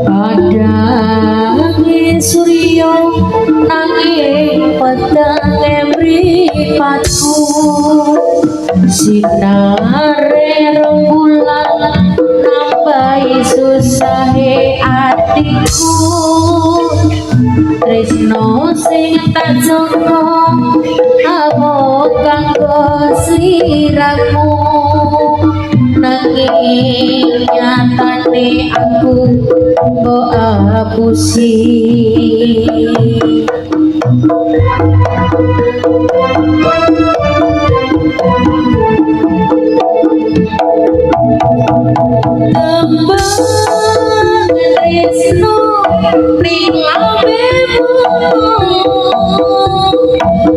Padange surya nanging petenge mripatku, sinare rembulan nambahi susahe atiku. Tresno sing tak joko amung kanggo sliramu, nanging nyatane aku mbok apusi. Tembang tresno ning lambemu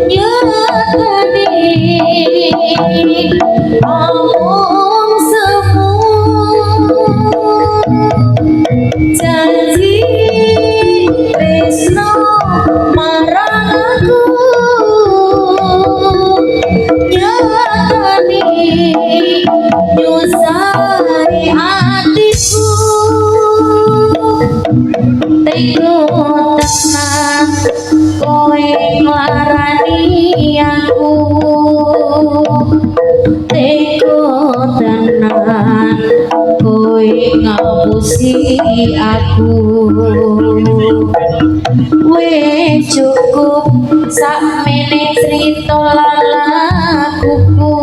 nyatane amung semu, janji tresno marang aku nyatane nyusai atiku. Tega tenan kowe nglarani aku, tega tenan kowe ngapusi aku. Wis cukup sakmene crita lan lakuku,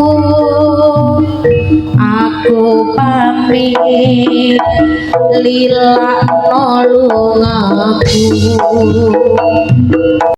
aku pamit lilakno lungaku.